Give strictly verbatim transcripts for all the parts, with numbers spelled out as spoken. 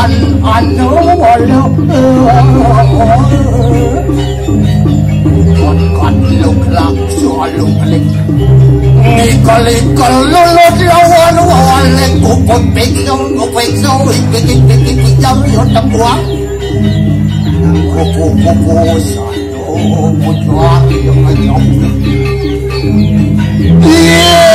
Anu, waduh. Kon, kon, luk, lak, sualuk, klik. Ngikal, ikal, lulut, lawan, wawalek, kuput, pikso, kupikso, ikik, ikik, ikik, jam, yo, tembuang. Kupu, kupu, satu, kucuak, yo, ngejok. Iya.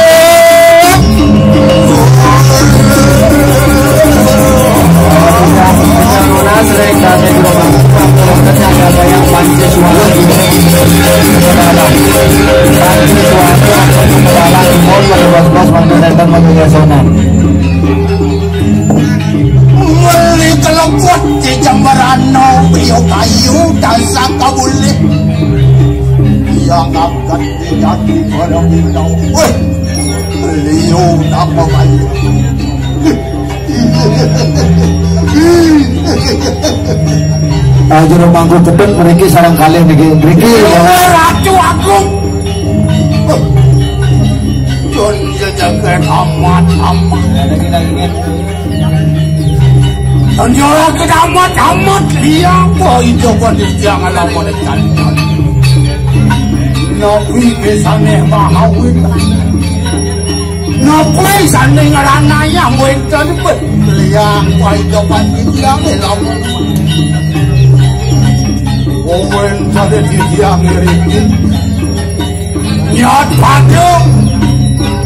Meli keleput di jembarano, iyo kayu, dasar kabulih. Iya ngangkat di jati pada bintang. Weh, beliau napa bayu? Ah, jero mangku kedhek mriki sareng kalih niki. Mriki, ya. Ratu Agung. Don ya jagat amat, amat. Don ya jagat amat, amat. Liya apa itu kondisi yang alam oleh kalian? Nabi besane mahawin. Napa sane ngranayang wénten, Pak? Liang paida pati tiang lamun. Wénten titiang ngiring. Nyat padha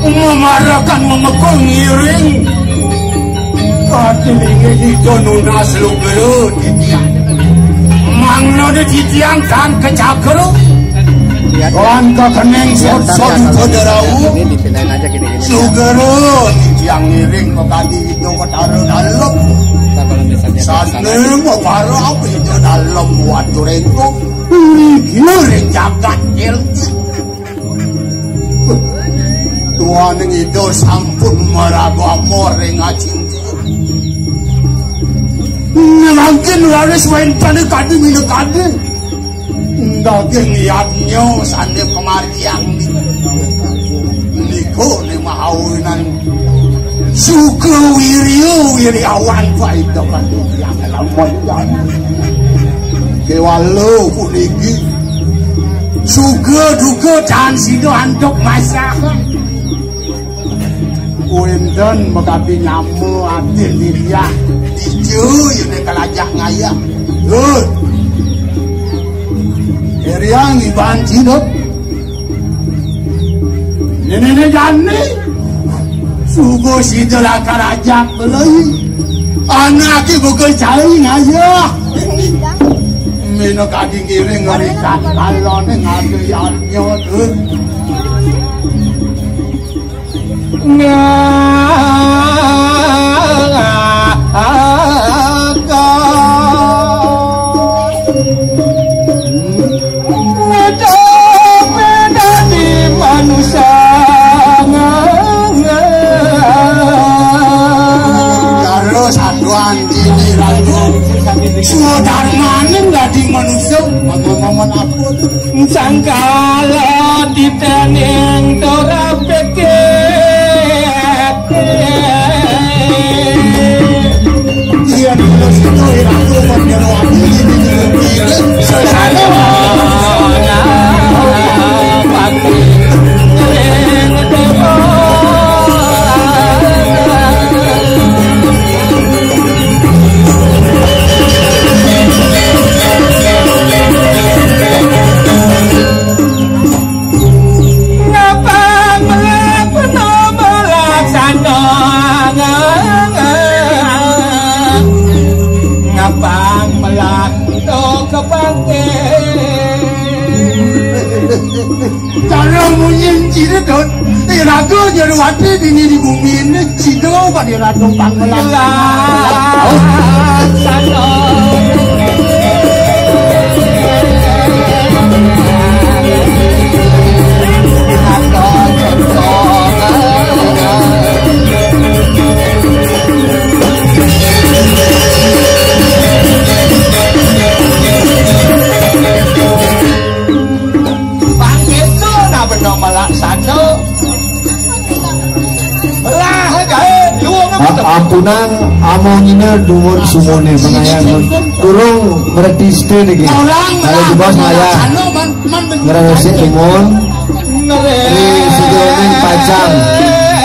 memarakan memekul ngiring. Katilinge ida nunas lugra titiang. Mangna titiang tan kecakra. Lan kekening sot-sot pada rauh. Ini dipindahin aja gini-gini. Sugera titiang ngiring pekadi ida Betara Dalem. Ntar kalau misalnya sane maparab ida Dalem Waturengkung. Ngiring jagat ilmu. Duaning ida sampun maragama ring acinta. Nangkin raris wénten kadi minakadi. Daging yadnya sane pamargiang nika ne mahawinan suka wirya wiryawan paida pati tiang lamun. Kewala puniki suga duga tan sida antuk masalah. Wénten mekapi nyama ati lidah dija yene kalajah ngayah. Lur. Eriang iban cinup. Nenene jani. Sugo sida lakar ajak belai. Anake buka cai ngayah. Mina kadi ngiring ngerikat kalone ngadu yanya, Lur. Karo satuan dini ragu. Sudarmaning dadi manusia. Mama-mama apa? Sangkala ditening tora pikir. Iya, dulu situ, ira, aku, Pak Jarwani, ini, ini, ini, sesana. Ngapang melakukan melaksana. Ngapang melakukan kebangkitan. Cara munyin ciri dot. Iraga Jarwati dini di bumi ini. Sido pada ratu pangmelang. Pangkito na benda malaksana. Lah, gaé, luwung. A-, ampunang, Among ina dumun sumune, mangayang durung mreti sté niki. Kalau jebos ngayah ngresik dumun. Ri sejeroning pacang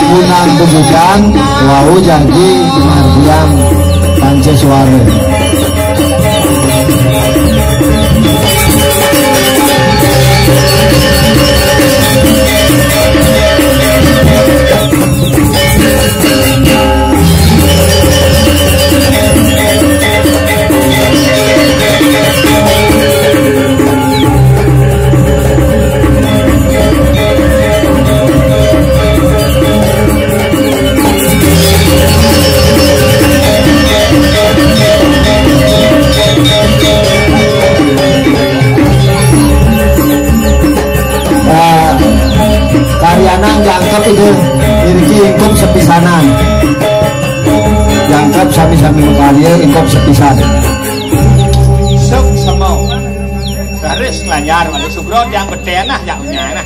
gunang bebukan, wau jagi margiang pancaswara. Nah, karyanan jangkep itu, iriki ingkup sepisanan. Jangkep sami-sami makarya, ingkup sepisan. Sok semau. Garis lanjar, waduh, sugro yang betenah, yang unyana.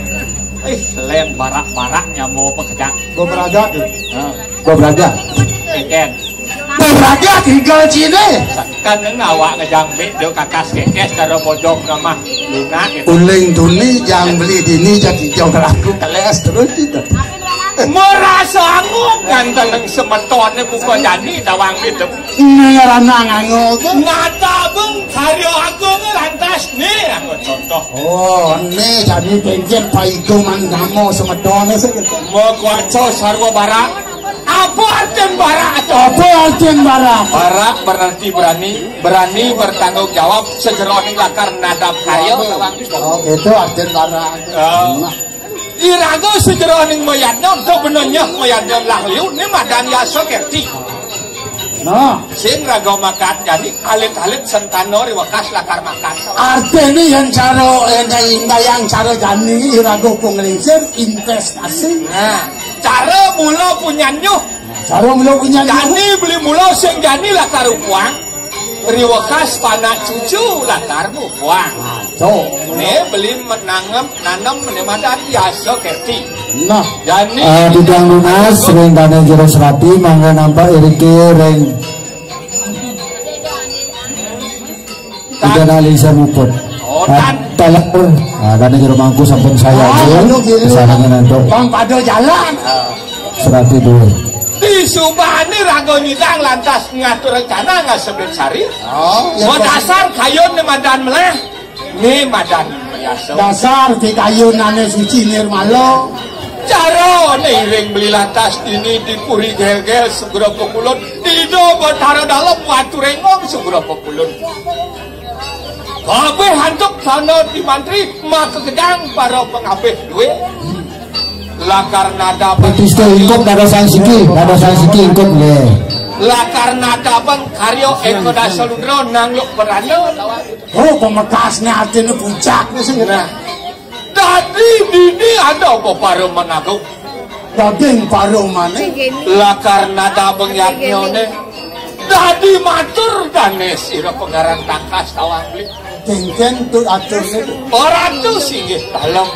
Ih, lem barak-barak nyambo pekejang. Gua beraga tuh. Hah? Gua beraga. Eken. Gua beraga tinggal sini. Kan ngawak ngejang bit do kakas kekes karo pojok ramah lunak gitu. Uling tuni jang beli dini jadi jauh laku keles terus gitu. Merasa angguk nganten semetonnya buka jani tawang gitu. Ini ranang angguk. Ngata beng karya agung lantas nih aku contoh. Oh, ini jadi pencet paigo man namo semetonnya sih gitu. Mau kuaco sarwa barak. Apa artin barak? Apa artin barak? Barak berarti berani, berani bertanggung jawab sejeroning lakar nadap karya. Oh, gitu artin barak. Oh. Nah. Iraga sejeroning mayadna, untuk benenya mayadna lah liu, ni madan yasa kerti. Nah. Sing raga makan, jadi alit-alit sentana riwekas lakar makan. Artine yang cara, yang, yang cara jani iraga penglingsir investasi. Nah, cara mula punyannyuh. Cara mula punyannyuh. Jani beli mula sing jani lakar upuang. Riwekas panak cucu lakar upuang. Nah, tuh. Ne beli menangem nanem ne madan yasa kerti. Nah. Jani. Eh, titiang nunas ring dane jero serati, mangga nampak iriki ring Ida Nali Samuput. Oh, tan- telepon. Nah, dane jero mangku sampun saya. Ah, ayo, aduh, gini. Kesanannya nanti. Bang pada jalan. Serati dulu. Di subane raga nyidang lantas ngatur rencana ngasebut sari. Oh, ya, mau dasar kayun ne madan melah. Ne madan biasa. Dasar pikayunane suci nirmala. Cara ne iring beli lantas dini di puri gelgel segera pekulun. Ida Batara Dalem watu rengong segera pekulun. Kabeh antuk sana di mantri, maka gedang para pengabeh duit. Lakar nada Betista ingkup dada sang siki, dada sang siki ingkup nggih. Lakar nada bang karya Eka Dasa Lundra nangluk beranda. Oh, pamekasne artine puncak sing. Nah. Dadi dini ada apa para managa? Daging para mane? Lakar nada bang yatnyane. Dadi matur dane sira pengarang tangkas tawang beli. Kengken tu aturne. Ora tu singgih dalem.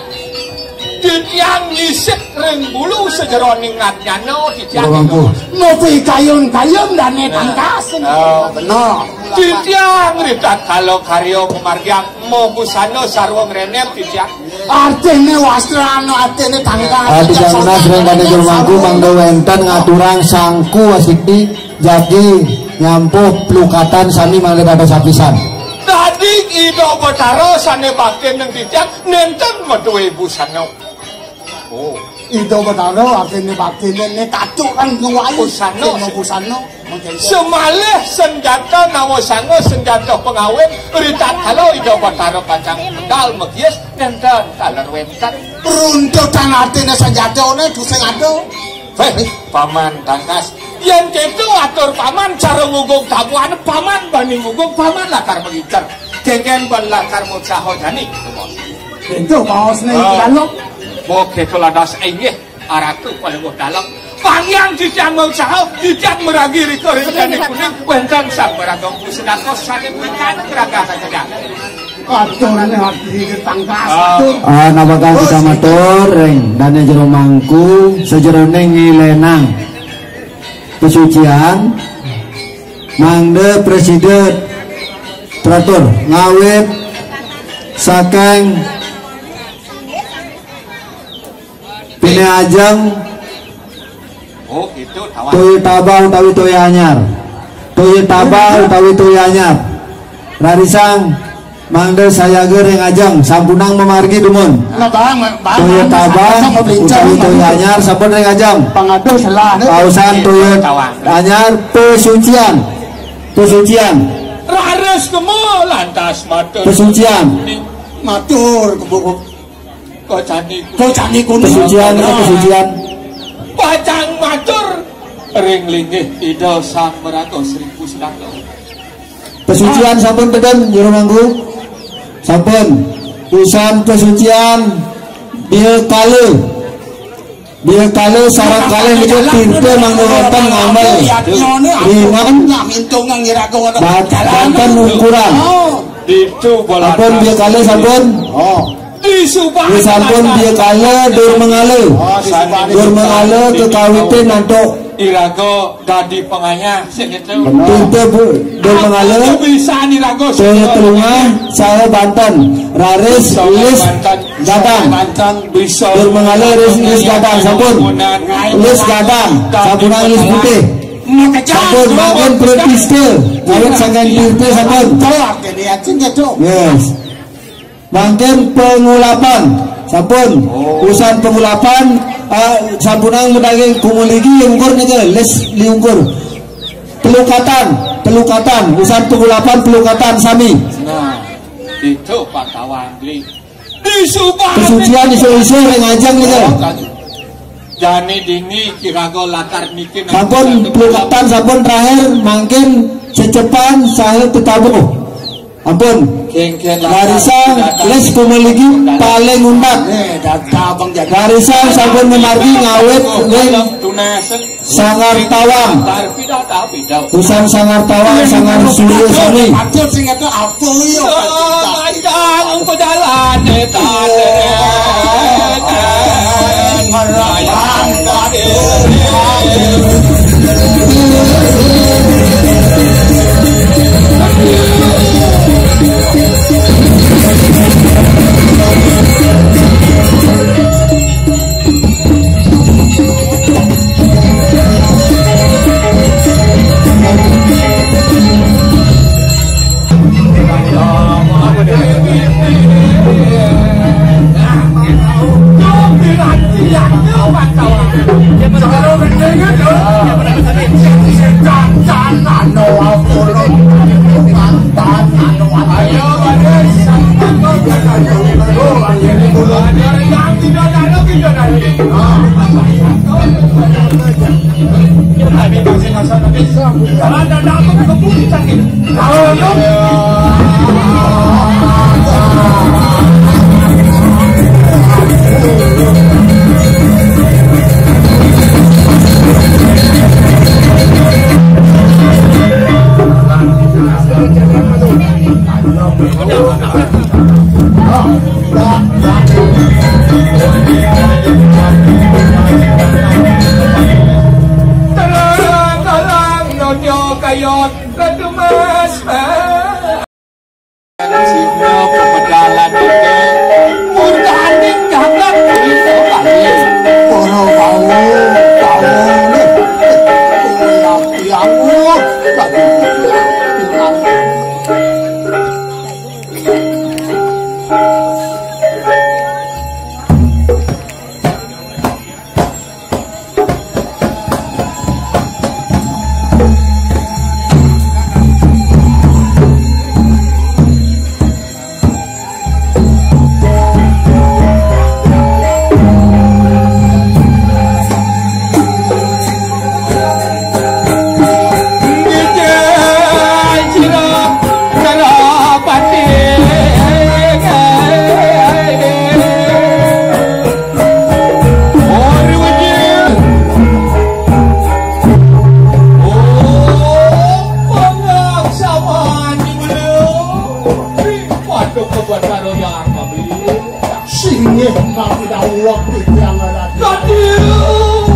Titiang ngisik ring bulu sejeroning ngatnyana titiang. Ora mampu. Ngopi kayun-kayun dane tangkas. Oh. Bener. Titiang ritat kala karya pemargiang mobusana sarwa ngrenem titiang. Artine wastra anu artine tangkas. Adi jangnas ring kane jero mangku mangga wenten ngaturang sangku asiki jagi nyampuh pelukatan sami mangga dados apisan. Dadi Ida Betara sane bakti ning titiang nenten metuwe busana. Oh. Ida Betara artine bakti ne katuran nuwai. Busana. Kena busana. Semalih senjata nawa sanga senjata pengawin ritat kala Ida Betara pacang medal megias nenten taler wenten. Runtutan artine senjatane dusing ada. Weh, paman tangkas. Yen keto atur paman cara ngugung tabuhan paman bani ngugung paman lakar mengincer. Kengken ban lakar mutsaha jani. Itu baosne. Ah. Dalem. Oke, keladas inggih. Aratu Palungguh Dalem. Pangyang titiang mausaha, titiang meragi rika ring jani kuning, wenten sang maraga sedako sane mengkana geragah sakedang. Aturane ati tangkas, ah, atur. Ah, nabakan kita matur ring dane jero mangku, sejeroning ngilenang pesucian, Mangda prasida teratur ngawit saking pinih ajeng. Oh, gitu, tawang. Toya taba utawi toya anyar. Toya taba utawi toya anyar. Rarisang mangda sayaga ring ajeng, sampunang mamargi dumun. Nah, bang, bang, toya bang, taba utawi toya anyar sampun ring ajeng. Pangaduh salah. Pausan toya anyar pesucian. Pesucian. Raris kema lantas matur. Pesucian. Matur kebuk. Kocani. Kocani kuning. Pesucian, nah. Pesucian. Pacang matur ring linggih Ida Sang Maraga Sri Pusaka. Pesucian sampun tedun, Juru Mangku. Sampun. Usan pesucian, dia kala. Dia kala sareng kalih nika tirta mangda wonten ngamel. Linan bat-, banten ungkuran. Sampun dia kala sampun. Oh. Dia sampun dia kala dur mengala. Dur mengala kekawitin antuk iraga dadi pangayah sing itu. Bener. Pintu bu, dur mengala. Bisa iraga. Saya telunga, saya banten. Raris, lis, banten. Gadang. Banten bisa. Dur mengala lis, lis gadang, sampun. Lis gadang, sampunang lis putih. Sampun, bangun protista. Kawit sangkan tirta, sampun. Yes. Mangkin pangulapan, sampun. Oh. Usan pangulapan, eh, sampunang madaging kumaligi ungkur nika, lis liungkur. Pelukatan, pelukatan, usan pangulapan pelukatan sami. Nah, itu Pak Tawang, Li. Pesucian isu-isu ring ajeng nika. Oh, kan. Jani dini kiraga latar niki. Sampun pelukatan, sampun terakhir, mangkin cecepan saha tetabuh. Ampun. Kengken latar. Larisa, tidak tahu. Les kumaligi paling untat. Eh, data Abang jadi. Larisa sampun mamargi ngawit ring tunas. Sangar Tawang. Usan Sangar Tawang, Sangar Surya Sami. Patut sing kata apa ya? Panjang pejalan. Terang-terang nyonya kayot kedumas. Sehingga pemedalan itu murdaning gagak cerita Bali. Para bawa, bawa ni. Yang, yang, Singgih mangku dawuh titiang Raden. Aduh,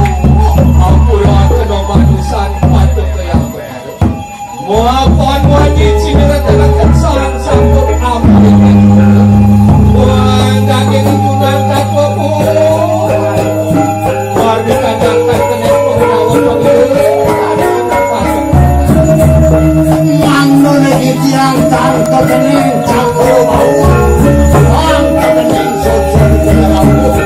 ampura kena manusan patut kaya baru. Wapon wajib sing diretelaken salang sampun ampun. Wah, daging tunang kacopo. Warga kadakan kena pengawa pemilu. Mangno niki tiang tangkep ning cakro bau. Tangkep ning sosok rambut.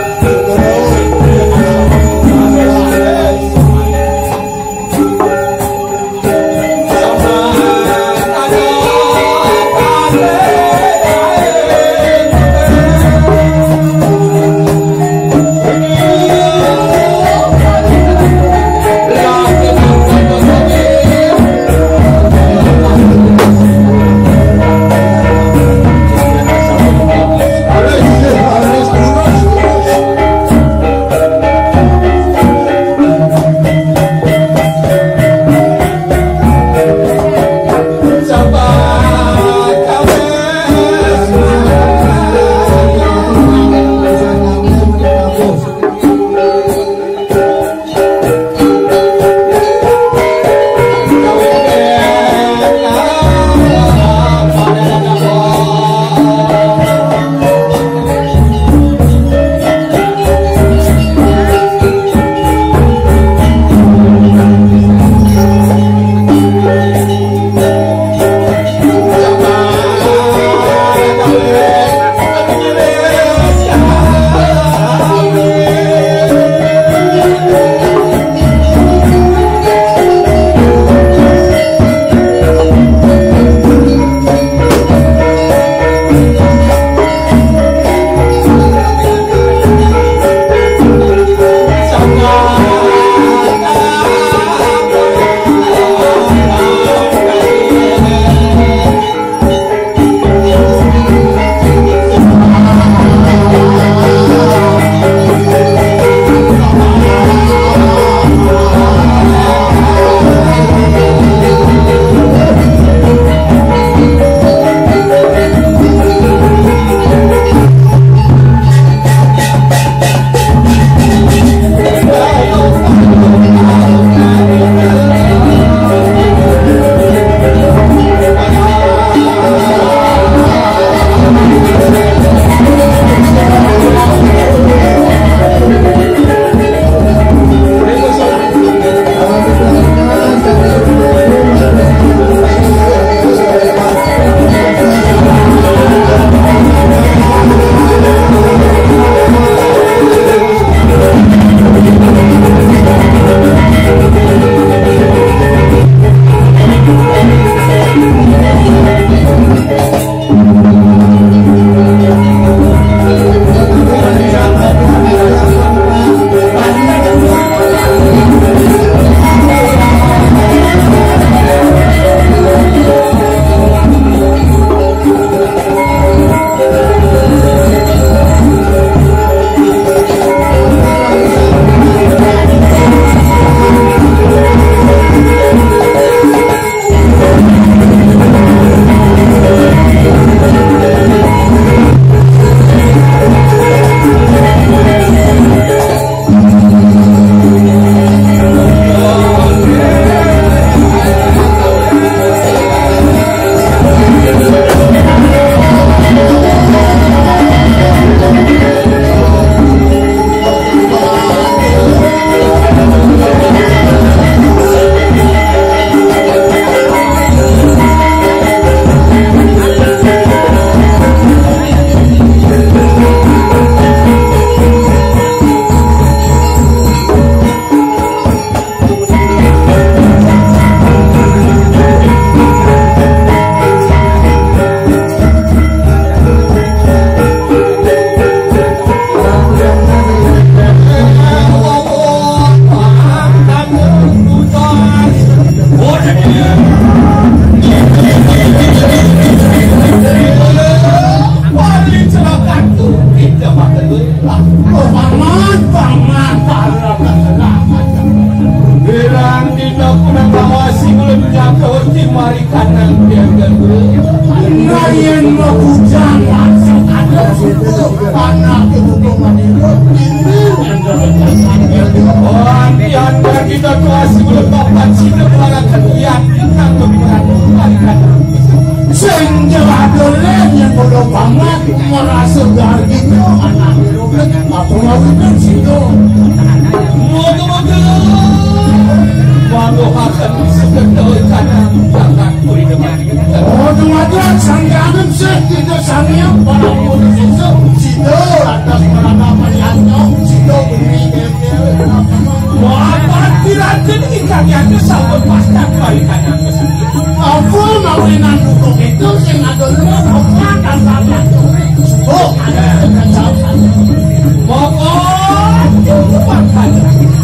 Paman, paman, paman. Bilang kita punakawa sing lunyang kawati mari kanang piagad. Nah, yen mau bujang langsung ada situ. Panak itu tuh meniru. Antian kita tuh asli belum papan sini melakukan ian nang keberan. Paman merasa gargi anak apa mawinan situ. Moga-moga. Mangguhaken seketul kanang jagat kuwi demen. Oh, dumadak sangganen sih kita sami para murid itu. Situ lantas merangkap melihatnya. Situ bumi. Wah, pati raden ingkang nyata sampun pascah balikan. Apa mawinan buku itu sing atur apa kan sampeyan? Oh, ada. Monggo.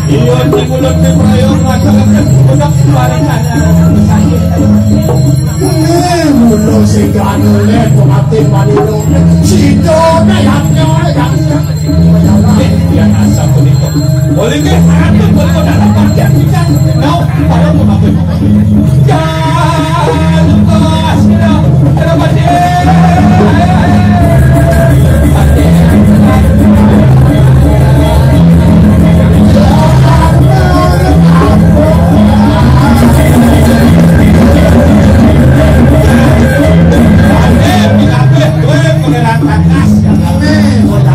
Iya, di mulut di prayo ngajakaken budak balikan. Ini mulut sing anu le pemati manilo. Situ ne hanya. Yang asal pun itu. Boleh ke? Satu, boleh ke dalam bagian kita. Mau, kalau mau apa? Jangan lupa, sudah, sudah mati.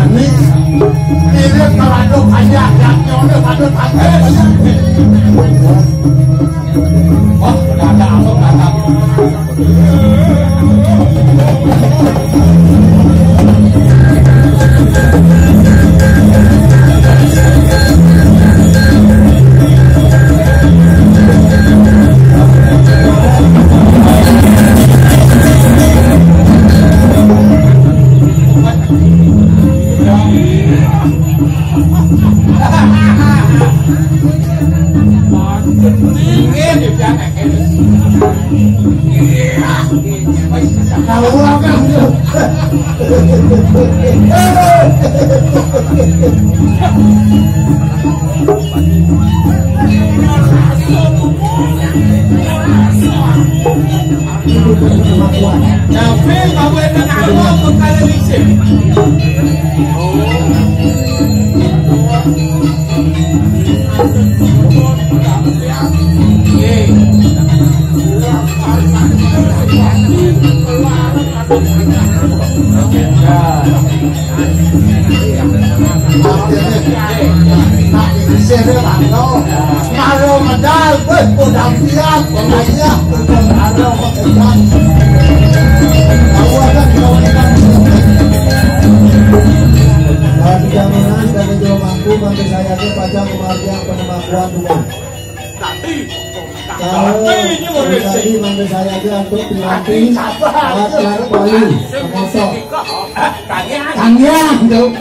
Amin. Mirip kalau ada kaya adatnya, ada pada kaya. Oh, ada apa, ada apa? Tapi bawa dengan Allah pun kalau bisa. Sing ora tau. Karo medal, wis podang pian, wong ayah, wong karo, wong edan. Tahu ada di kawan-kawan. Panjenengan dan jero mangku, mangke saya ke pajak kemargian penemakuan dua. Kalau tadi mangke saya ke untuk piranti, alat-alat Bali, pemotor. Tanggiang, tuh.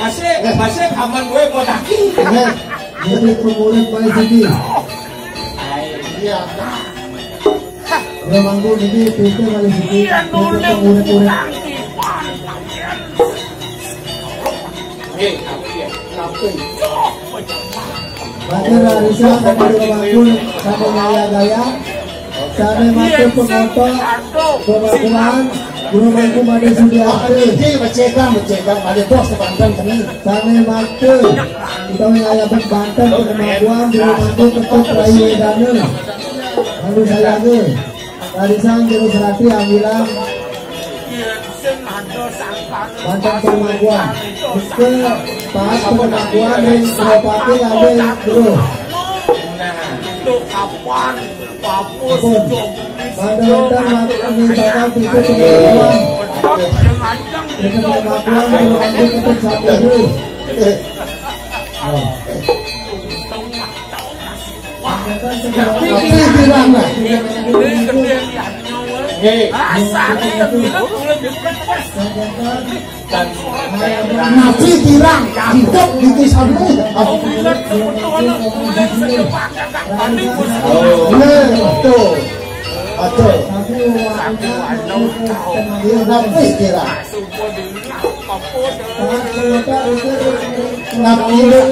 Masih, masih aman gue mau daki. Ini, ini pengurus paling tinggi. Iya. Udah manggung ini, pintu paling tinggi. Iya, pintu nulis pengurus-urus. Oke, tapi ya, tapi. Matur Arisa, kami udah manggung, sama gaya-gaya. Sane matur penonton, pemakuan, guru mangku Made Sudiarte. Iki becekang, becekang, Made bos ke Banten kene. Sane matur, kita wilayah Banten, pemakuan, guru mangku Ketut Rayu Wedana. Lalu saya ke, Tarisan Juru Serati Ambilan. Banten pemakuan. Ke pas pemakuan yang Suropati ada yang guru. Pun. Pada datang waktu ini bakal tipe pengetahuan. Tipe pengetahuan yang untuk satu dulu. Oh. Tapi bilang lah. Hei. Nabi bilang, "Cangkep di kisahmu." Oh, iya, betul. Betul. Iya, Nabi bilang. Nabi bilang.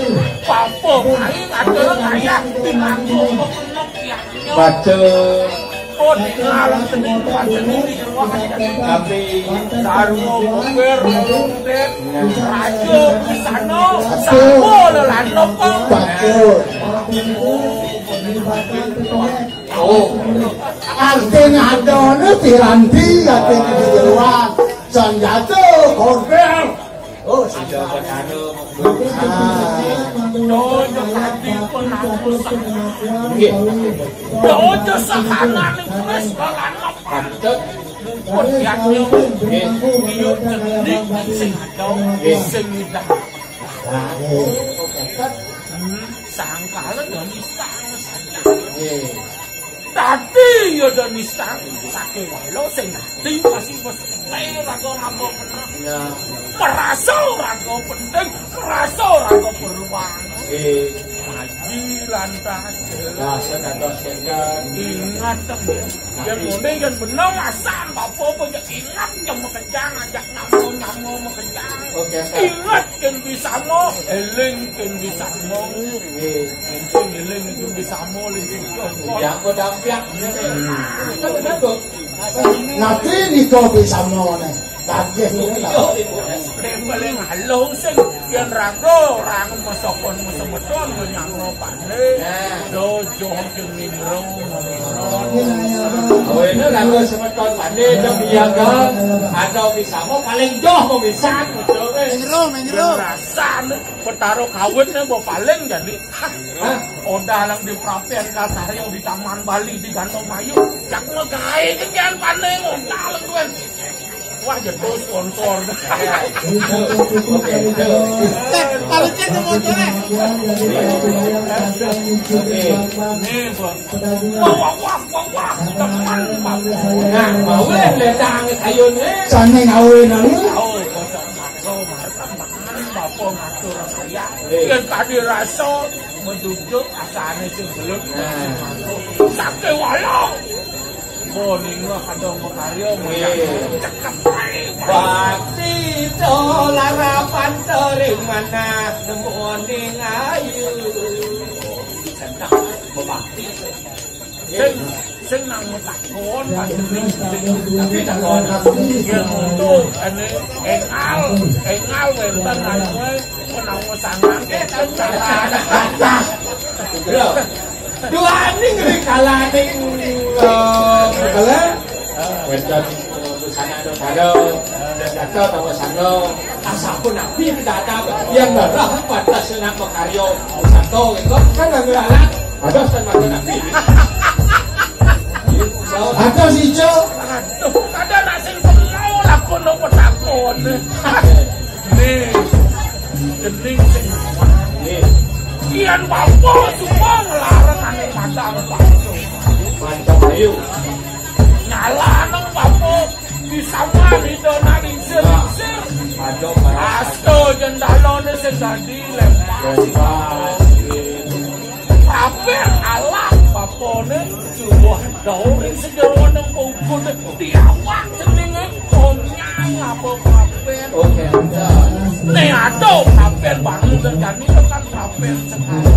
Baca. Tapi sarwa kuwer, raja, busana, sarwa lelana, Pak. Betul. Oh. Artine adone piranti, artine di jeroan. Sanjata korban. Oh, sida petara. Ah. Dojo tadi penakusan. Nggih. Dojo sahananing wis balan pantet. Pun yaknya. Nggih. Iya, cenik sing ada, nggih, sing ngidah. Ah, nggih. Hmm, sangkala ya nistang saja. Nggih. Dadi ya do nistang. Sakéwala sing dadi masih wis raga ngapa meneh. Ya. Merasa raga penting, merasa raga beruang. Nggih. Haji lantas. Dasar dados sinten? Ingat, Tem, ya. Yen ngene, yen benang asam, apa-apa ya ingat, yang makejang, ajak nyamo-nyamo makejang. Oke, Ustaz. Ingat, yen bisa mo, eling, yen bisa mo. Nggih. Yen eling, yen bisa mo, yen sing Ya, kok dampiak. Kan bener, Bu. Nanti niko bisa mo, nih. Daging, Bu. Iya, Ibu. Nek paling halus sing yen raga orang mesokon mesemeton menyang pane. Nah. Dojo sing ningro. Awene raga semeton pane, dem biyaga. Ada bisa mo paling doh mo bisa, betul, eh. Mengro, mengro. Yen rasane Betara kawit ne mbok paling jadi. Hah? Odah lang di prapian Kaltario di Taman Bali di Gandong Mayu. Jak ngegawe kegiatan pane odah lang tuan. Wah, jatuh sponsor. Cek, taruh cek ke motornya. Nih, Bang. Wah, wah, wah, wah, wah. Teman, Bang. Nah, mau le, le, tangan kayu nih. Sana ngawe nang. Oh, kosong. Bapa ngatur saya. Eh. Yen tadi rasa mendujuk asane sing belum. Nah. Sakéwala. Moning kadang makarya, eh, cekap wae. Bakti to larapan tering mana nemu ning ayu. Senang berbakti. Sing, sing nang takon, panjenengan sing tapi takon. Yen untuk ane engal, engal wenten anu menawa sangang, eh, cara ada. Lho. Duaning rikalaning, eh, kala. Wenten, eh, busana ada. Data tawa sana. Asapun nabi tidak ada. Yang darah pantas nak makaryo. Satu, itu kan lagu anak. Ada kan mata nabi. Ada si Jo. Aduh, ada nak sing telo lakon apa takon. Nih, dening sing nih. Kian bapa semua ngelarang ane padang bangsa. Mantap, ayo. Nyala nang bapa di sama di dona lingsir-lingsir. Aduh, asto jendalane sing dadi lepas. Lepas. Prapen alah bapane suwah dawuh ing sejawaning pungkune diawak jenenge konyang apa prapen. Oke, bener. Nek ado prapen bangun dan jani tekan prapen sekali.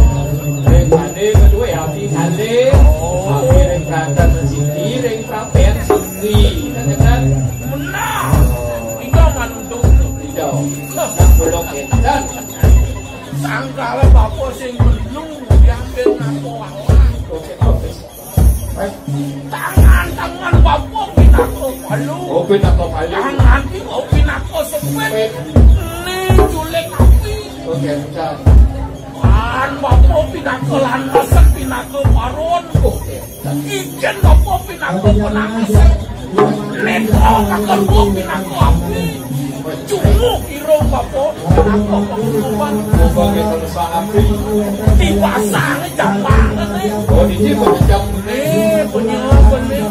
Ring tadi kedua ya, api kali. Oh. Api ring praten siji, ring prapen siji. Kan, kan? Menang. Iya, mantung. Iya. Nah, belum edan. Sangkala bapa sing melu diambil ngaku Allah. Oke, oke. Tangan-tangan bapa pinaka palu. Oh, pinaka palu. Tangan kiwa pinaka sepit. Sepit. Ni culik api. Oke, bentar. Pan bapa pinaka landes, pinaka paron. Oke. Ijen bapa pinaka penangis. Lenda kakembo pinaka api. Cunguk irung bapa pinaka pengumuman. Dipasang jambang. Oh, niki macam eh, punya benih.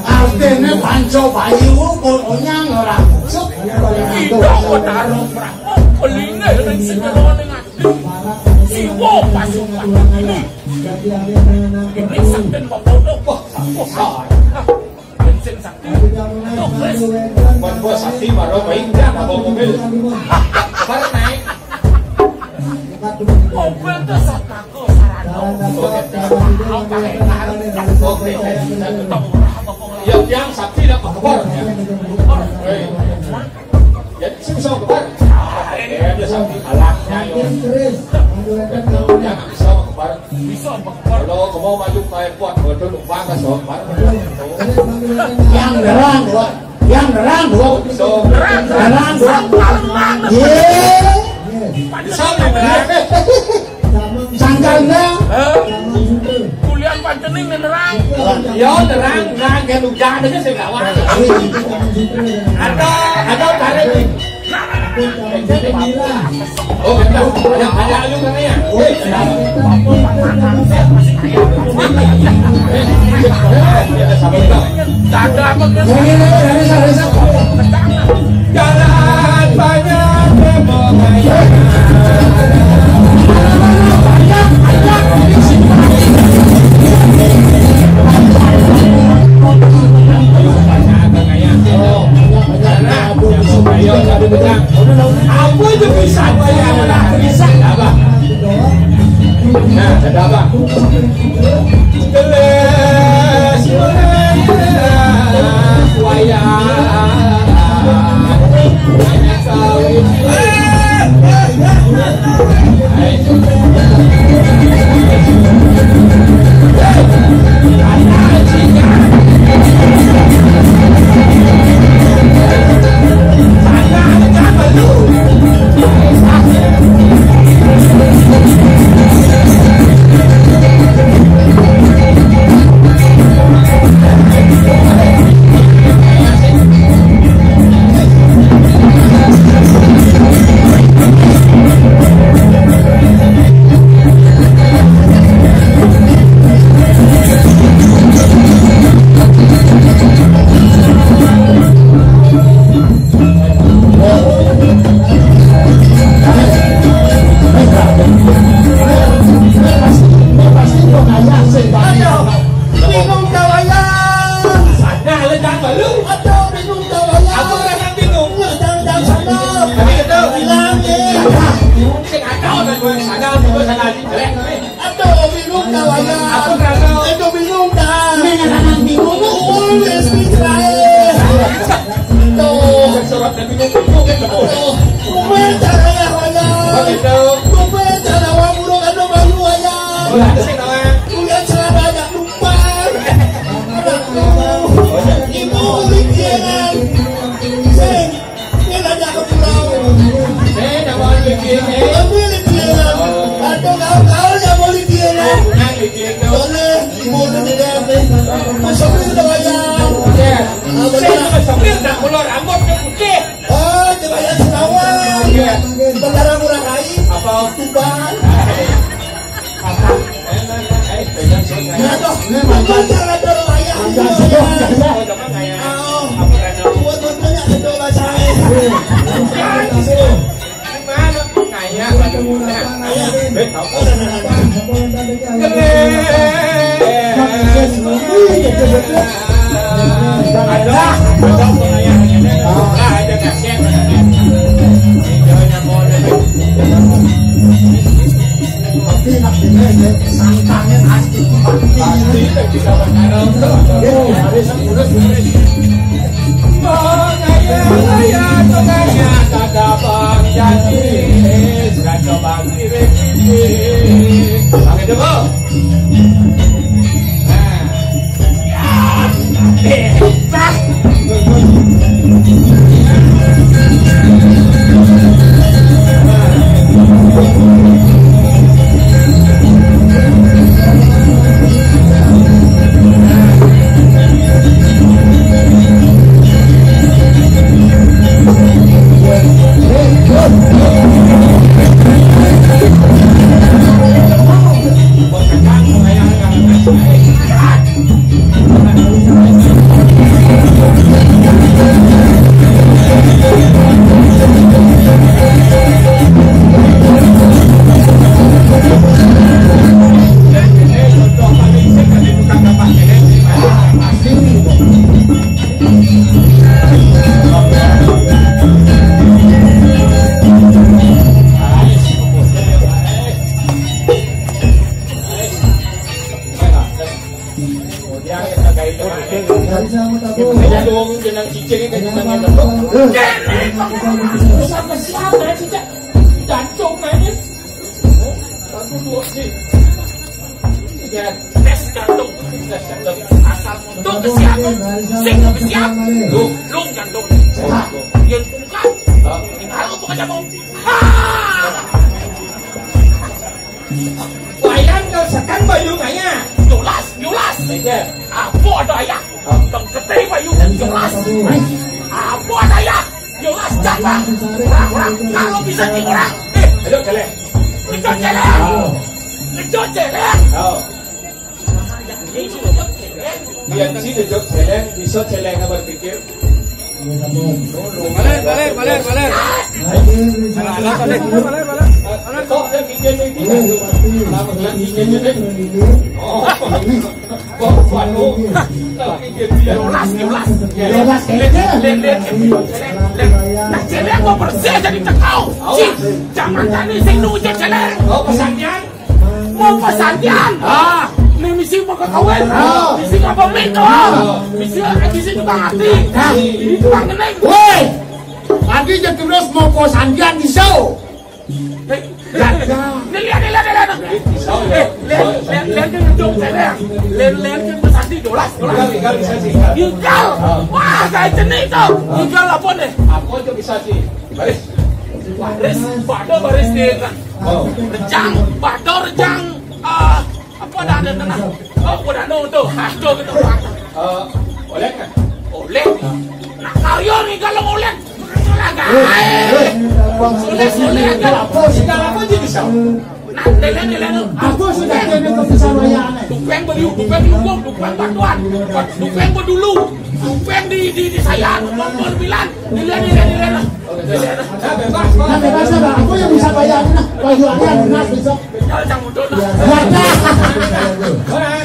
Artine panca bayu kok onyang ora. Suk. Ida Betara Brahma pelinggih ring sejeroning ati. Siwa pasukan ini. Ini sakti pemodok. Wah, wah. Bensin sakti. Tuh, wes. Buat gua sakti baru baik dah bawa mobil. Baru naik. Mobil tuh satako sarado. Oke. Yang, yang sakti dah keluar. Hei. Jadi sing iso kebar. Eh, dia sampe kalah, ayo. Ya, iso kebar. Iso kebar. Kalau kamu maju ke airport, waduh, numpang ke soal kebar. Yang nerang, Pak. Nerang, Bu. Nerang, nerang, Bu. Iya. Sangkal nerang. Hah? Kuliah pancening nerang. Yo, nerang, nerang, kayak hujan aja saya gawat. Ada, ada tarik. Oh, ada, ada, ada lu katanya. Jalan banyak. Apa itu bisa bayar? Bisa apa? Nah, ada apa? Jelas wayah. Bingung kawayan. Sana le tak perlu. Aduh, bingung kawayan. Aku kan bingung. Nggak tahu, tahu sana. Tapi itu. Bilang, eh. Sing ada orang gue sana, gue sana di jelek. Aduh, bingung kawayan. Aku kan tahu. Aduh, bingung kan. Ini anak bingung. Ulis di Israel. Tuh. Surat dan bingung, bingung kan, betul. Tuh. Gue cara ya, wayan. Begitu. Gue cara wa burung, aduh, bayu, wayan. Udah, sih, kawan. Udah, celana, anak numpang. Anak numpang. Ibu, ulit, iya, kan? Sing. Ini ada ke pulau. Eh, nama ulit, iya, eh. Ulit, iya, kan? Aduh, kau, kau, ya, ulit, iya, kan? Nah, gitu, gitu. Boleh. Ibu, ulit, iya, kan? Masuk, ulit, wayan. Iya. Apa, saya juga sambil tak keluar rambut, dia putih. Oh, coba ya, Sulawan. Iya. Bendara Ngurah Rai. Apa? Tuban. Apa? Ya, toh. Ini mantan. Jangan dulu, ayah. Mantan. Iya. Oh, jangan, ayah. Oh. Apa, Reno? Buat, buat banyak, betul, Mas, saya. Iya. Jangan dulu. Gimana? Ngayah. Ngayah. Eh, tahu. Oh, nah, nah, nah. Pakai dulu. Sama siapa, cicak? Jantung aja. Jantung. Tes jantung. Tes jantung. Asal untuk ke siapa? Sing ke siapa? Lu, lu jantung. Yén pungkat, tinggal untuk aja mau. Ah! Wayang kal sekan bayu kaya. Yolas, yolas. Iya. Apa ada ayah? Tong ketih bayu yolas. Apa ada ayah? Yolas jatah. Orang-orang kalau bisa di orang. Eh, ayo celeng. Ngejot celeng. Ngejot celeng. Oh. Iya, sih ngejot celeng, bisa celeng apa pikir? Balik, balik, balik, balik. Balik, balik. Kok ada bikin ini? Lama bilang bikin ini. Oh. Kok waduh. Yolas, yolas. Yolas, kayaknya. Nah, celeng mau bersih jadi tekau. Cih, zaman tadi sing nunggu celeng. Oh, pesannya. Mau pesantian. Ah, ini misi mau ke kawin. Ah. Misi apa minta? Ah. Misi, misi tukang hati. Ah. Ini tukang kening. Woi, tadi je terus mau pesantian di show. Hei, lihat, lihat, lihat, lihat. Eh, lihat, lihat, lihat, lihat, lihat, lihat, lihat, lihat, lihat, pesanti dolas, dolas. Tinggal, tinggal bisa sih. Tinggal. Ah. Wah, saya jenih tuh. Tinggal apa nih? Apa aja bisa sih? Baris. Baris, pada baris di Oh. Rejang, bado rejang. Ah, apa dah ada tenang? Oh, udah no tuh. Aduh, gitu. Eh, oleh kan? Oleh. Nak karyo nih kalau oleh. Oleh, oleh, apa sih? Apa sih? Apa sih bisa? Nah, lele, lele, no. Aku sudah kena keputusan wayang. Dupeng beli, dupeng lumbung, dupeng bantuan. Dupeng bedulu. Dupeng di, di, di saya, dupeng berbilan. Lele, lele, lele, no. Nah, bebas, Pak. Nah, bebas, Pak. Aku yang bisa bayar, nah. Baju ayah, nah, besok. Tinggal yang muda, nah. Ya.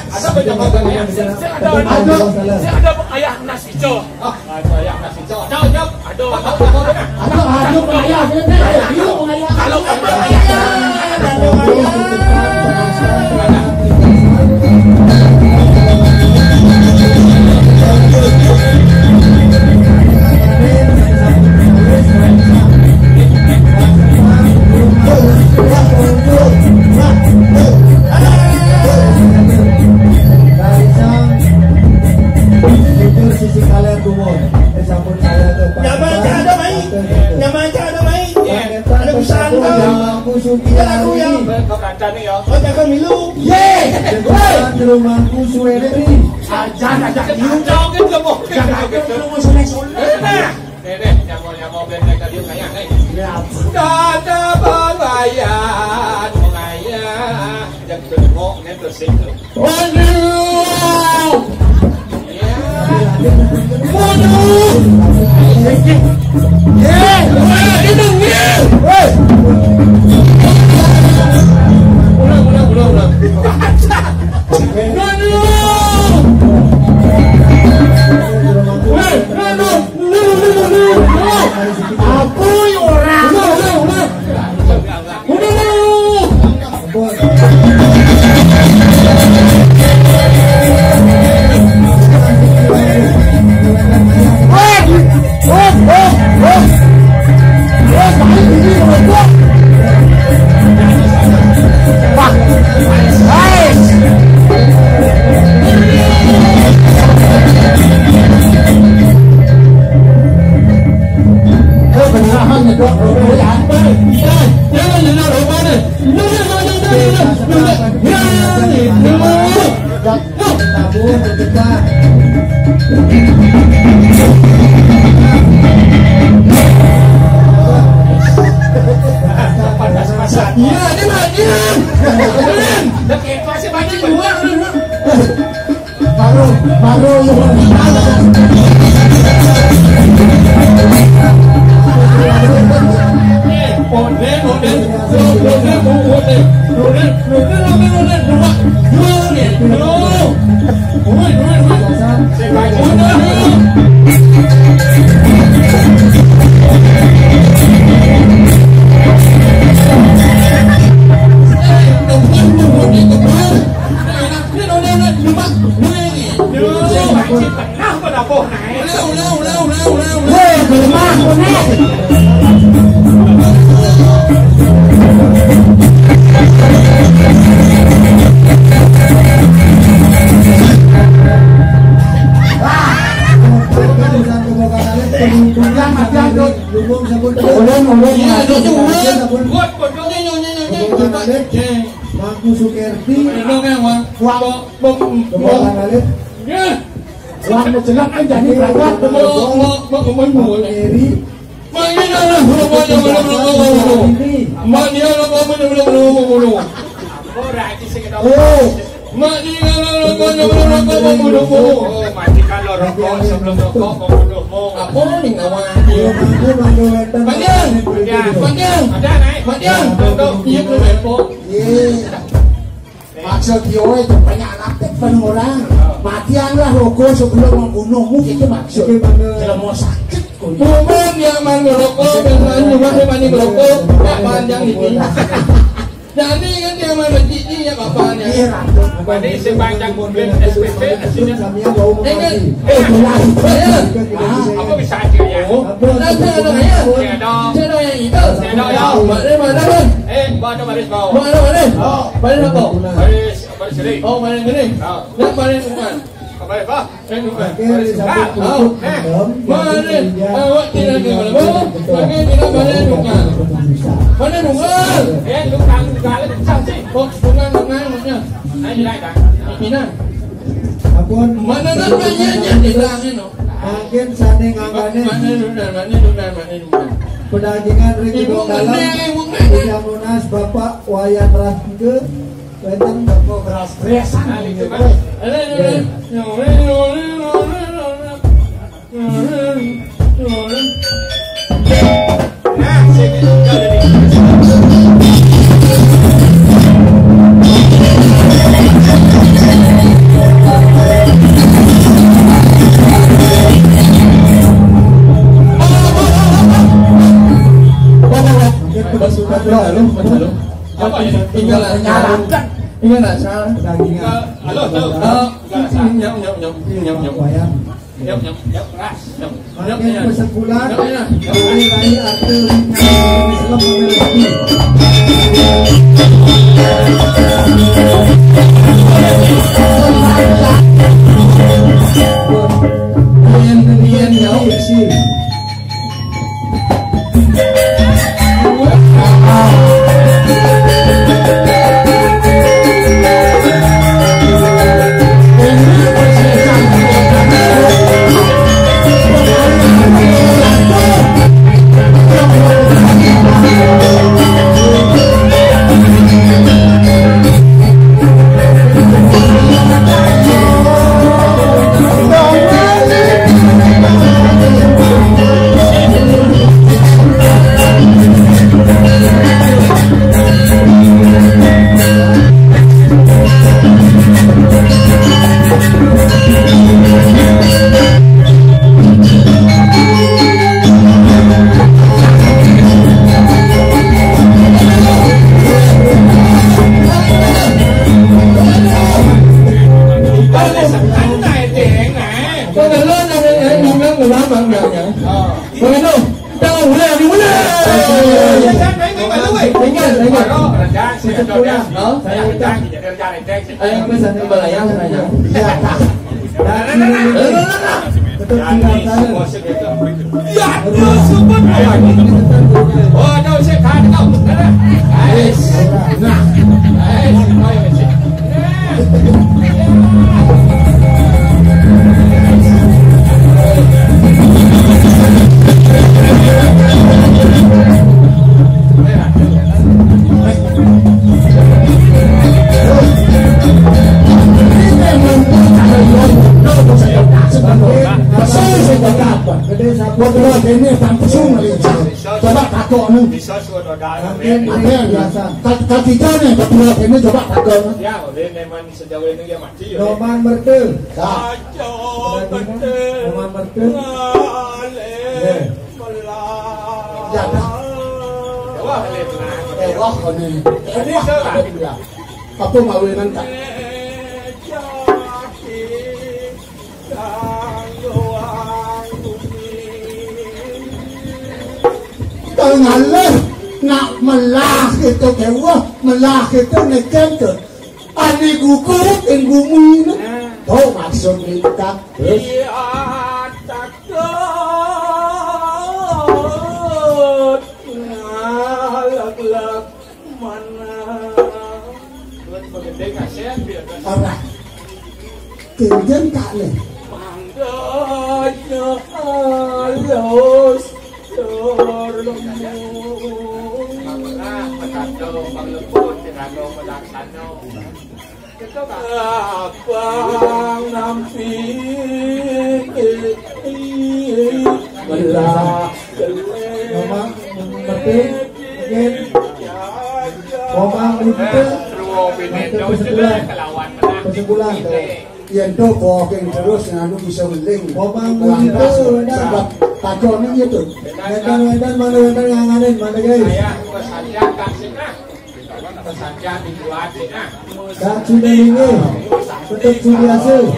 Ada pejabat yang saya ada, ada, saya ada ayah, nah, sico. Ah, ayah, nah, sico. Jauh, jauh. Aduh, aduh, aduh, aduh. Aduh, aduh, ayah, ayah, ayah. Kalau kamu ayah, ayah, ayah. Sisi kalian, Bumon. Eh, sampun saya tuh, Pak. Nyaman aja ada, Mai. Nyaman aja ada, Mai. Ada pesan, Pak. Aku suka. Iya, aku ya. Kau kancane ya. Oh, jangan milu. Ye. Rumahku suwe ri. Aja, aja. Jauh gitu, Bu. Jangan gitu. Nah. Nih, nih, nyamuk-nyamuk benteng tadi kayak nih. Ya. Dada babayan, mengaya. Yang bengok, nih, tersinggung. Waduh. Waduh. Ye, woi, ini ye. Woi. Ulang, ulang, ulang, ulang. Waduh. Woi, waduh. Aku orang. Ulang, ulang, ulang. Iya, ini mah, iya. Keren. Udah kayak masih banyak dua. Baru, baru, iya. Yang ada tu. Ulun, ulun, iya, ada tu, ulun. Buat bodoh ni, nyonya, nyonya. Ulun, Mangku Sukerti. Ulun, yang wang. Wang, wang, wang. Ya. Wang, jelek kan jadi berangkat. Wang, wang, wang, wang, wang. Eri. Mak ni dah lah, belum ada, belum, belum, belum, belum. Mak ni dah lah, belum, belum, belum, belum, belum. Oh. Mak ni dah lah, belum, belum, belum, belum, belum, belum. Oh, matikan lo rokok sebelum rokok membunuhmu. Apa ni kawan? Panjang. Panjang. Panjang. Ada naik. Panjang. Tutup. Iya, belum repot. Iya. Maksud dia, oi, banyak anak pun orang. Matianlah rokok sebelum membunuhmu, itu maksud. Kalau mau sakit, kau. Bukan yang main rokok, yang main rumah, yang main rokok, tak panjang ini. Jadi kan dia main masjid ni, ya bapaknya. Iya, Ratu. Berarti sepanjang bulan S P P, artinya. Ingat. Eh, jelas. Ya. Apa bisa aja ya? Oh. Ada, ada, ya. Tiada. Tiada yang itu. Tiada, ya. Mana, mana, mana? Eh, mana baris bawah? Mana, mana? Oh. Mana apa? Baris, baris sini. Oh, mana gini? Ah. Nak mana bukan? Apa ya, Pak? Eh, bukan. Baris bukan. Oh. Eh. Mana? Awak tidak ada mana? Mana tidak mana bukan? Mana bukan? Eh, bukan, bukan. Kok bukan, bukan, maksudnya? Ayo, naik, Pak. Pindah. Ampun. Mana kan banyak yang tidak, you know? Mangkin sané nganggané. Mana dunan, mana dunan, mana dunan. Pedagingan ring Ibu gedung dalam. Mana, Ibu mana? Puja Monas Bapak Wayan Rahmke, wénten Bapak beras-berasan. Nah, itu, Pak. Ada, ada, ada. Nah, sini. Apa ini? Tinggal nyarankan. Tinggal nak salah. Halo, halo. Ah, nyam, nyam, nyam, nyam, nyam. Nyam, nyam, nyam, keras. Nyam, nyam, nyam. Makin kesimpulan, nyam, nyam. Hari Raya Arta Islam Mamerah. Yang, yang, yang, Ingat, ingat. Ayo, pesan di Balayang, Balayang. Iya, Pak. Betul, betul, betul. Ya, aduh, sebut. Oh, ada usik, tak ada kau. Ais. Nah. Ais, ayo, usik. Coba takok ni. Bisa sudah dah. Kaki jane ketua ini coba takok. Ya, oleh memang sejauh ini dia mati ya. Noman Merta. Dah. Noman Merta. Ya. Ya, dah. Wah, ini. Wah, ini. Ini salah. Apa mawinan tak? Kang ngalih nak melah itu kewah, melah itu neken ke. Ani gugur ing bumi ini. Tuh maksud minta. Terus. Ora. Kenjen kak nih. Mangganya halus, terlemu. Abang nampi belah. Mama, ngerti? Mungkin. Mama, ngerti? Nanti persekulan. Persekulan. Yen to walking terus nganu bisa weling. Mama, ngerti? Sebab takonnya gitu. Wedan, wedan, mana wedan nganganin, mana guys? Saya, Mas Hajar, tak sih, nah. Pesakian dibuat, nah. Kak Cina ini tetap Cina asli.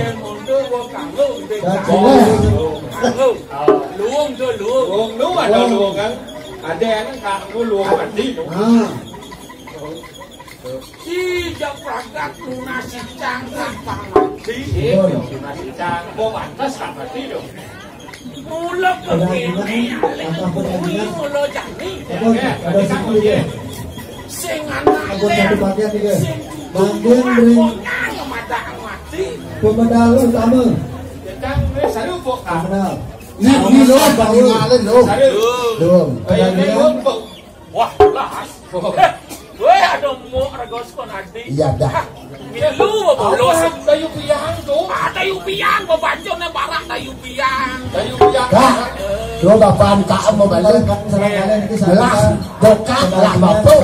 Kak Cina. Luwung tu, luwung. Luwung tu ada luwung kan? Ada yang tak tu luwung mati tu. Ah. Ija pragat lunasi cangkang pangati. Iya, lunasi cangkang. Mau pantas tak mati tu. Mula kekini, mula jani. Apa? Ada satu ya. Sing anak. Apa satu bagian tiga? Sing bagian dari pemedal utama. Tentang, eh, selalu kok, ah. Pemedal. Nah, ini lo, Bang Imalin, lo. Selalu. Belum. Eh, ini lo, kok. Wah, las. Weh, ada mok raga sekon adi. Iya dah. Milu bolos. Dayu piang tu. Ah, dayu piang, babacone barak dayu piang. Dayu piang. Dah. Lo bapak K M mau balik. Lah, bokap lah bapak.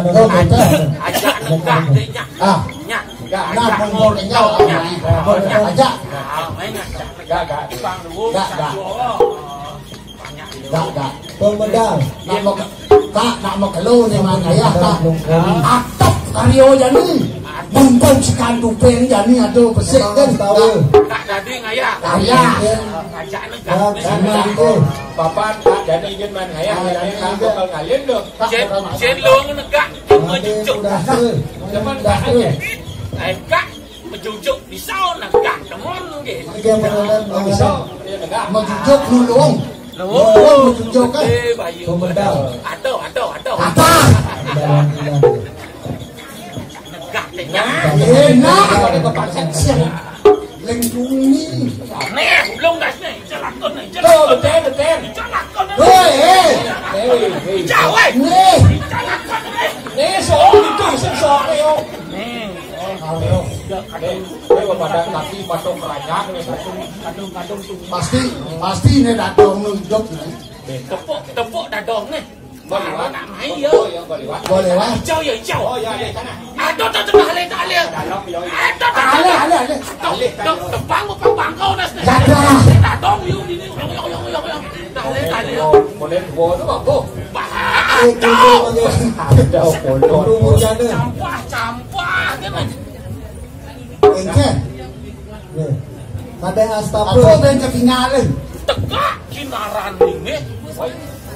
Lo ada. Ajak enggak, dia. Ah. Enggak, nah, ajak. Ajak. Enggak, enggak. Enggak, enggak. Dak, dak. Pemedal. Nak mau ke-, Kak, nak mau keluar ni mana ya, Kak? Atap karyo jani. Bungkung sekan tupeng jani ada besik kan? Tahu. Kak, jadi ngayah. Ngayah. Ajak ni, Kak. Bapak, Kak, jadi izin main ngayah. Ngayah, Kak, bakal ngalin tu. Jen, jen lu negak. Cuma cucuk. Depan, Kak, aja. Eh, Kak. Mejujuk pisau negak demen nggih. Nggih, menulen, menulen. Pisau, ya, negak. Mejujuk nulung. Nulung mejujuk, kan? Gede bayu. Pemedal. Aduh, aduh, aduh. Apa? Negak teh. Nah, enak. Pada kepaksa siap. Lengkungi. Nih, belum gas nih. Jalakon nih. Tuh, betul, betul. Jalakon nih. Hei, hei. Hei, hei. Jauh, eh. Nih. Jalakon nih. Nih, soal itu, soal itu. Nih. Halo. Eh, eh, pada kaki patung keranjang nih, patung, patung tuh. Pasti, pasti ini dadong nunjuk nih. Eh, tepuk, tepuk dadong nih. Boleh, Wan. Nak main ya. Oh, ya, boleh, Wan. Boleh, Wan. Hijau ya, hijau. Oh, ya, ya, sana. Aduh, tuh, tuh, alih, alih. Dalam, ya, ya. Aduh, tuh, alih, alih, alih. Tuh, alih, tuh, alih. Tebang, tebang, bangkau, das, nih. Dadah. Dadong, yuk, ini. Yuk, yuk, yuk, yuk, yuk. Alih, alih. Oh, boleh dua tuh, Bang. Bah, eh, aduh. Ada, bodoh. Aduh, hujan, eh. Campur, campur. Wah, dia mah. Engke. Nggih. Kadang astagfir. Apa ben ketinggalan? Tegak kinaran linge.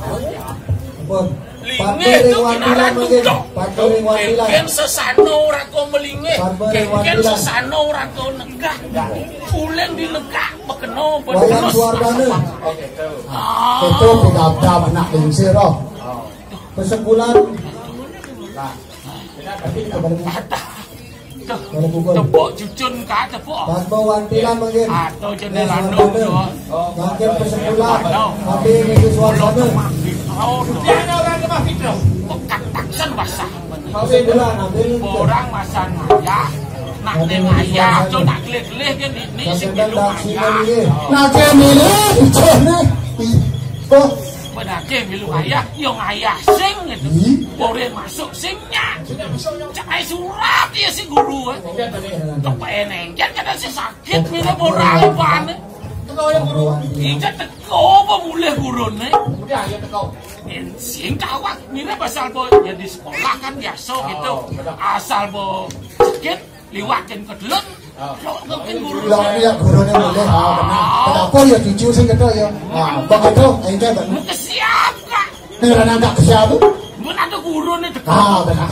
Ampun. Linge tu kinaran tuh. Patuh ring wantilan. Ken sesano ora ko melinge. Ken sesano ora ko negak. Pulen di negak bekeno. Wayan Suwardana. Oke, tuh. Ah. Itu pedagang anak lingsir, oh. Persekulan. Nah. Tepuk cucun ka tepuk. Padma Wantilan mungkin. Atau jeneng anu yo. Mungkin persekulan. Tapi ini suasana. Dia ada orang ke Mafitro. Pekat taksan basah. Persekulan, ambil. Orang masa ngayah. Nak neng ayah, co nak gelih-gelih kan ini sing milu ayah. Nak gelih, nih. Oh. Penake milu ayah, yo ngayah sing gitu. Boleh masuk sing. Cak ai surat ya si guru, eh. Kepengen jan kada si sakit mina borai pan. Ija teko apa mulih gurune? Udah, ya teko. Sing kawat mina pasal bo ya di sekolah kan biasa gitu. Asal bo sakit liwatin ke dulun. Kok mungkin guru. Lah ya gurune mulih. Ah, benar. Kenapa ya cucu sing ketok ya? Ah, begitu, engke benar. Kesiap, Kak. Ning ora nangkak kesiapu. Mun atuh gurune teko. Ah, benar.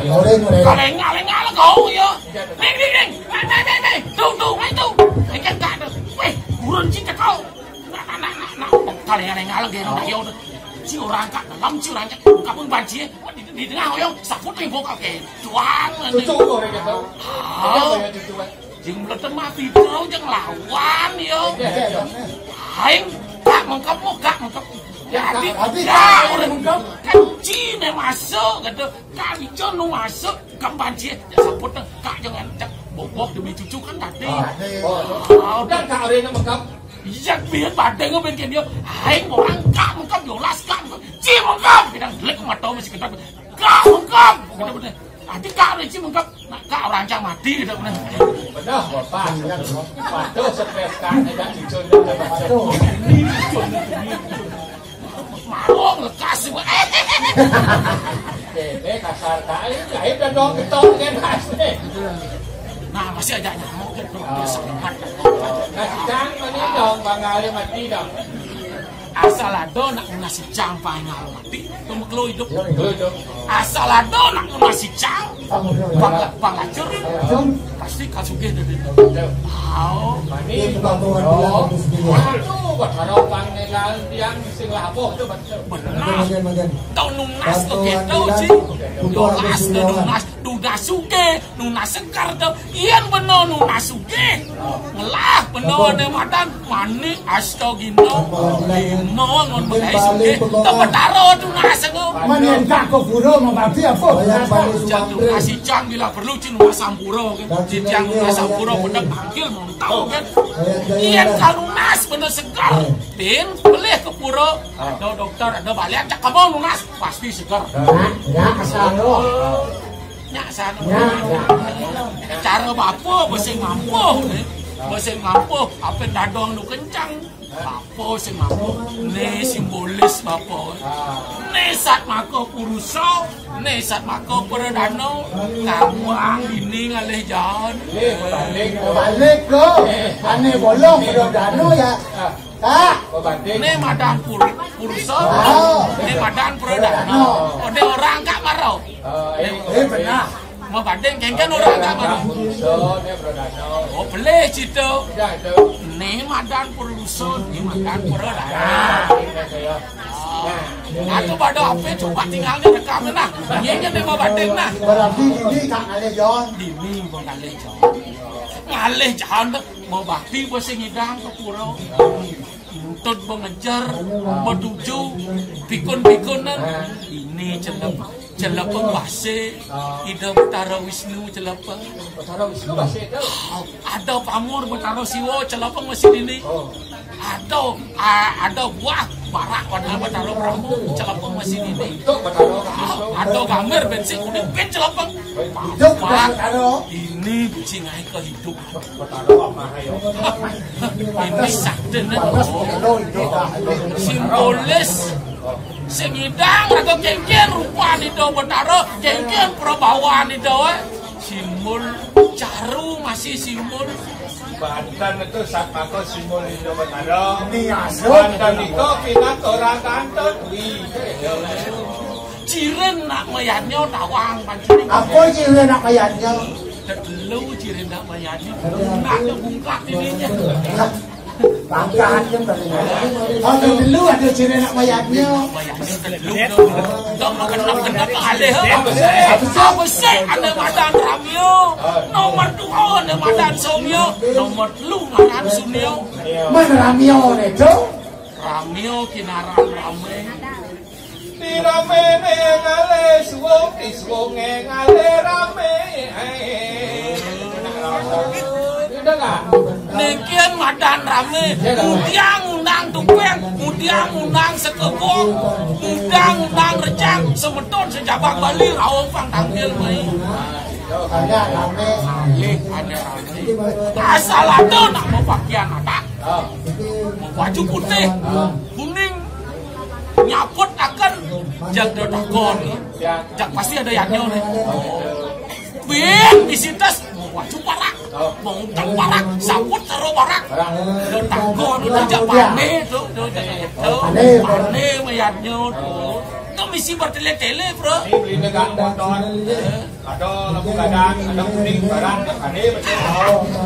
Ora, ora. Kaleng, kaleng, kaleng kau ya. Ning, ning, ning. Ning, ning, ning, ning. Tung, tung, ayo tung. Engke tak ada. Weh, gurun sing teko. Nak, nak, nak, nak, nak. Kaleng, kaleng, kaleng, kaleng, ayo. Ci orang kak dalam, ci orang kak kampung banci. Di, di tengah oyong, saput nih bokap ke. Cuan. Cucu tuh orang kata. Ah. Apa ya cucu, eh? Jing meletet mati terus jeng lawan yo. Iya, iya, iya. Aing kak mengkep, kak mengkep. Ya, jadi kak, habis, ya, kak, orang mengkep. Kan Cina masuk gitu. Kak Ijo nu masuk ke banci, ya saput, kak jangan cek bobok demi cucu kan tadi. Ah, iya. Oh, udah kak orang yang mengkep. Iya, biar pada ngeband dia. Aing orang kak mengkep, yolas kak mengkep. Ci mengkep, kita jelek mata masih kita. Kak mengkep. Kita bener. Nanti kak orang ci mengkep. Nah, kak orang cang mati kita bener. Benar, bapak. Waduh, stres kak, tidak cucu, tidak cucu. Marung lekas sih, Pak. Bebek kasar kali, lain dan dong ketok kan asli. Nah, masih aja nyamuk kan, Bro. Dia sangat. Nah, cang ini dong, Bang Ali mati dong. Asal ada nak nasi cang paling awal mati, tunggu kelo hidup. Betul, betul. Asal ada nak nasi cang, Bang, Bang Lacur, pasti kasugih dari itu. Tahu. Ini Bang Tuan bilang, oh, bagus juga. Aduh, buat orang Bang Nenal yang sing labuh tuh betul. Benar. Magen, magen. Tahu nunas tuh gitu sih. Dolas ke nunas, nunas suke, nunas segar tuh. Iyan beno nunas suke. Ngelah beno ne madan mani astagina. Beno ngon begai suke. Tepetaro nunas ngo. Mani engkak kok guru mau bakti apa? Jatuh kasih cang bila perlu cing nunas sampura kan. Di tiang nunas sampura bener tangkil mau tahu kan. Iyan kalau nunas beno segar. Tin, beli ke pura. Ada dokter, ada balian, cak kamu nunas pasti segar. Ya, ya, asal lo. Nya sana. Ya, ya. Cara bapa basa mampu, eh. Basa mampu, apa dadong nu kencang. Bapa sing mampu. Ni simbolis bapa. Ni sat maka purusa, ni sat maka pradana. Kamu ang ini ngalih jalan. Eh, balik. Balik lo. Ane bolong pradana ya. Ah. Kak. Ni madan pur-, purusa. Oh. Ni madan pradana. Oh. Ode orang kak maro. Oh, eh, eh, benar. Mabanding kengken orang kak maro. Purusa, ni pradana. Oh, boleh cita. Ya, itu. Ni madan purusa, ni madan pradana. Ya, ini saya. Oh. Aku pada apa coba tinggalnya rekam nah. Ini ni mabanding nah. Berarti ini kak ngalih jalan. Ini kak ngalih jalan. Ngalih jalan. Mau bakti basa ngidang ke pura. Entut mengejar, menuju, pikun-pikunan. Ini celep, celepeng basa, Ida Betara Wisnu celepeng. Betara Wisnu basa itu. Ada pamur Betara Siwa celepeng masih dini. Oh. Ada, a-, ada buah barak warna Betara Brahma celepeng masih dini. Itu Betara Wisnu. Ada gambar bensin kuning pin celepeng. Itu Betara. Ini bisi ngai ke hidup. Ini sakti nih. Simbolis. Sing idang raga kengken rupan Ida Betara, kengken prabawan Ida, eh. Simbol caru masih simbol. Banten itu satmaka simbol Ida Betara. Ini asuh. Banten itu pinat orang kantor. Wih. Cirin nak mayatnya tawang pancing. Apa cirin nak mayatnya? Telu cirin nak mayatnya. Nak bungkak ininya. Pangkahannya paling. Oh, telu ada cirin nak mayatnya. Mayatnya telu. Dong makan nak kena alih. Apa sih? Apa sih? Ada madan Ramio. Nomor dua ada madan Somio. Nomor telu madan Sunio. Mana Ramio itu? Ramio kinaran rame. Di rame ne ngale suwung, di suwunge ngale rame. Udah nggak? Niki madan rame. Mudiang undang tupeng, mudiang undang sekebo, mudiang undang rejang, semeton sejabak Bali, rawong pang tampil mai. Ada rame. Ada rame. Asal ada nak mau pakaian ada. Mau baju putih, kuning, nyaput akan jaga takon. Jak pasti ada yadnya nih. Bin bisi tas mau baju parak, mau utang parak, saput taruh parak. Ada takon, ada jak pane tuh, tuh, tuh, tuh. Pane mayatnya tuh. Tuh misi bertele-tele, bro. Ini beli negak motor. Ada lampu gadang, ada kuning, barat, ada kade, betul.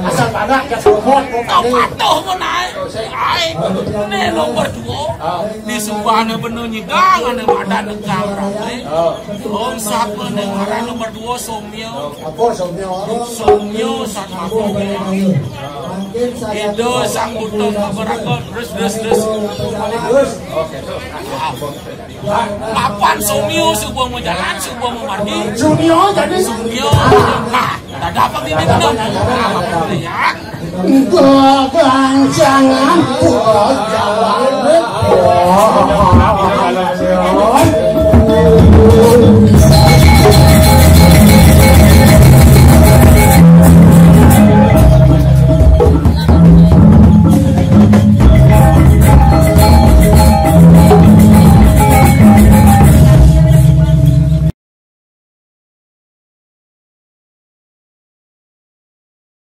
Asal badak, ya, selomot, kok kade. Patuh mau naik. Ai, ini nomor dua. Di subané bena nyidang, ané badan negang ramé. Om satma né ngaran nomer dua Somio. Apa Somio? Somio satma. Ida Sang Buta Mabaraka, terus, terus, terus. Terus. Oke, terus. Papan Somio suba mau jalan, suba mau margi. Somio jadi Somio. Nah, ada apa gini, benar? Nah, apa gini, ya? Ganjangan pulau Jawa.